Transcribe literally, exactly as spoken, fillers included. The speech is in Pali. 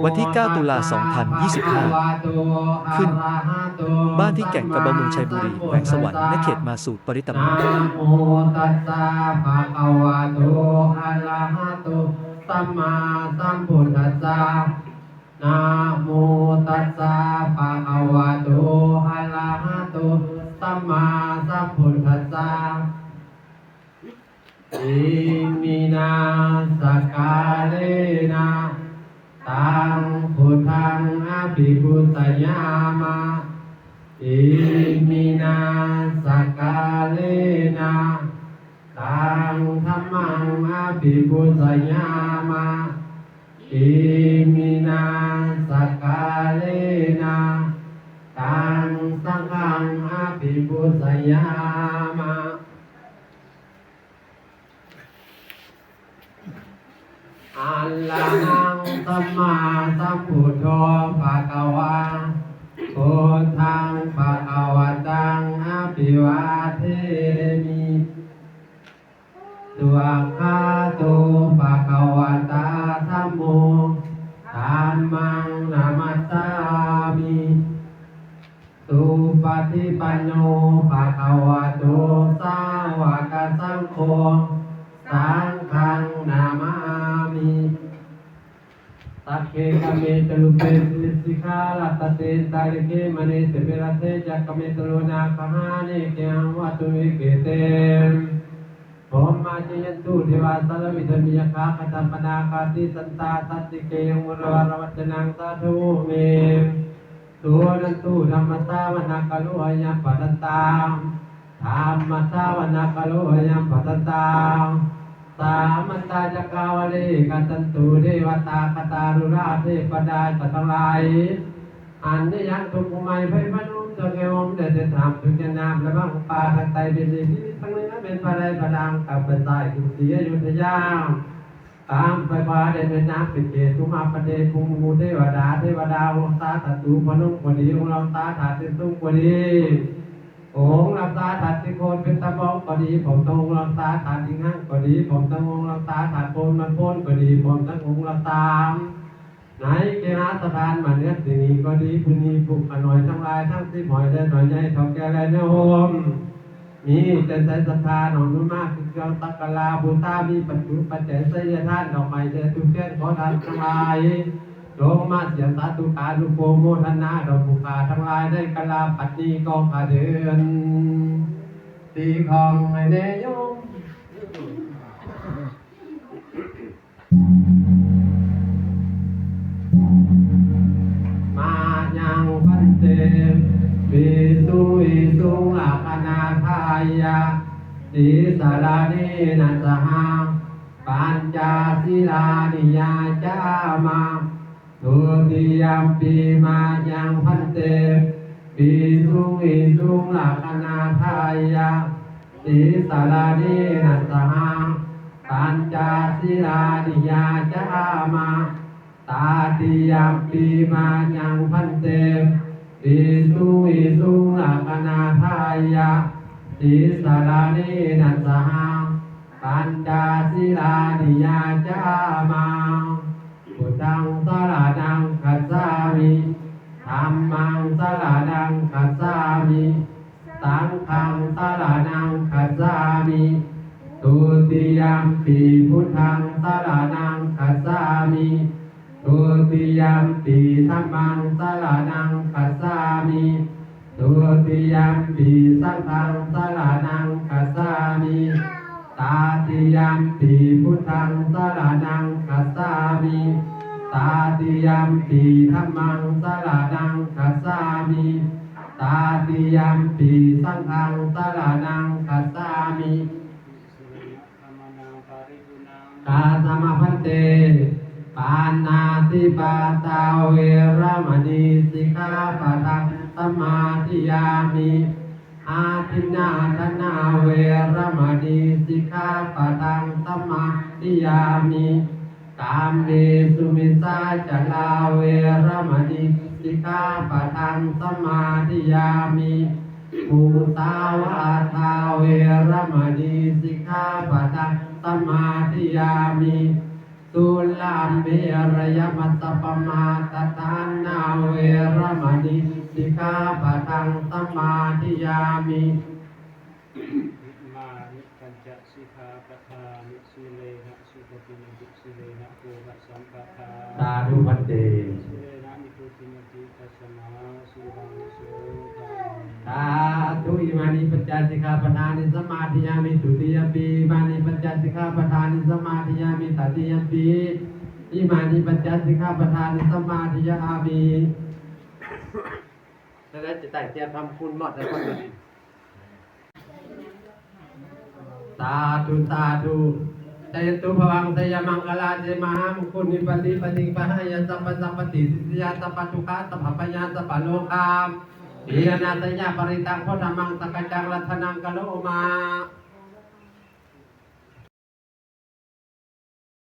วันที่ เก้า ตุลา สองพันยี่สิบห้า ขึ้น บ้านที่แก่งกระเบา เมืองชัยบุรี แขวงสวรรค์ ณ เขตมาสูตรปริตมา Namo tassa bhagavato arahato sammāsambuddhassa. Namo tassa bhagavato arahato sammāsambuddhassa. Iminā sakkārena taṃ buddhaṃ abhipūjayāma. Iminā sakkārena taṃ dhammaṃ abhipūjayāma. Iminā sakkārena taṃ saṅghaṃ abhipūjayāma. Arahaṃ sammāsambuddho bhagavā, buddhaṃ bhagavantaṃ abhivādemi. Svākkhāto bhagavatā dhammo, dhammaṃ namassāmi. Supaṭipanno bhagavato sāvakasaṅgho, saṅghaṃ namāmi. Sagge kāme ca rūpe girisikharataṭe cantalikkhe vimāne, dīpe raṭṭhe ca gāme taruvanagahane gehavatthumhi khette, bhummā cāyantu devā jalathalavisame yakkhagandhabbanāgā, tiṭṭhantā santike yaṃ munivaravacanaṃ sādhavo me suṇantu. Dhammassavanakālo ayambhadantā. Dhammassavanakālo ayambhadantā. Samantā cakkavāḷesu atrāgacchantu devatā, katārū hārāti devā สัตว์ทั้งหลาย อันนี้ยังทุกข์ไม่ไพ่พนมจงเอวมได้แต่ทำทุกข์จะนำและบังปาทางใต้เป็นดีที่ทั้งนี้เป็นไปได้ประดังกับเป็นใต้กรุงศรีอยุธยา ตามไปว่าได้เป็นน้ำเป็นเกศสุมาประเดภูมิเทวดา เทวดาองค์สาธาตุพนมก็ดี องค์รักษาธาตุเส้นตุงก็ดี องค์รักษาธาตุที่โคนเป็นตะบองก็ดี ผมต้ององค์รักษาธาตุที่หังก็ดี ผมต้ององค์รักษาธาตุโคนมันโพนก็ดี ผมต้ององค์รักษา ในเกหสถานมาเหนือที่นี่ก็ดี ผู้นี้ผู้ข้าน้อยทั้งหลายทั้งสิบหอยและน้อยใหญ่เฒ่าแก่และโยม มีแต่ใส่ศรัทธาน้อมนำมาคือเครื่องสักการะบูชา มีปัจจุปัจจัยไสยทานดอกไม้และธูปเทียน ขอท่านทั้งหลายจงมาเสียงสาธุการุโภคโมทนาดอกบุญข้าทั้งหลายในกาลปัจจุบันนี้ก็ข้าเดินตีของให้แน่โยม Mayaṃ bhante visuṃ visuṃ rakkhaṇatthāya tisaraṇena saha pañca sīlāni yācāma. Dutiyampi mayaṃ bhante visuṃ visuṃ rakkhaṇatthāya tisaraṇena saha pañca sīlāni yācāma. Tatiyampi mayaṃ bhante visuṃ visuṃ rakkhaṇatthāya tisaraṇena saha pañca sīlāni yācāma. Buddhaṃ saraṇaṃ gacchāmi. Dhammaṃ saraṇaṃ gacchāmi. Saṅghaṃ saraṇaṃ gacchāmi. Dutiyampi buddhaṃ saraṇaṃ gacchāmi. Dutiyampi dhammaṃ saraṇaṃ gacchāmi. Dutiyampi saṅghaṃ saraṇaṃ gacchāmi. Tatiyampi buddhaṃ saraṇaṃ gacchāmi. Tatiyampi dhammaṃ saraṇaṃ gacchāmi. Tatiyampi saṅghaṃ saraṇaṃ gacchāmi. Kāsāma bhante pāṇātipātā veramaṇī sikkhāpadaṃ samādiyāmi. Adinnādānā veramaṇī sikkhāpadaṃ samādiyāmi. Kāmesu micchācārā veramaṇī sikkhāpadaṃ samādiyāmi. Musāvādā veramaṇī sikkhāpadaṃ samādiyāmi. Surāmerayamajjapamādaṭṭhānā veramaṇī sikkhāpadaṃ samādiyāmi. Imāni pañca sikkhāpadāni. Sīlena sugatiṃ yanti, sīlena bhogasampadā. Sādhu bhante. Sīlena nibbutiṃ yanti, tasmā sīlaṃ visodhaye. Sādhu. Imāni pañca sikkhāpadāni samādiyāmi. Dutiyampi imāni pañca sikkhāpadāni samādiyāmi. Tatiyampi imāni pañca sikkhāpadāni samādiyāmi. จะได้จิตใจเตรียมทำคุณหมดแล้วก็ Sādhu, sādhu. Jayanto bhavaṃ jayamaṅgalāni. Mahāmaṅgalāni pati paṭibāhāya sabbasampattisiddhiyā sabbadukkhā sabbabhayā sabbarogā vināsāya parittaṃ brūtha maṃ sakaccaṃ ratanaṃ karoma.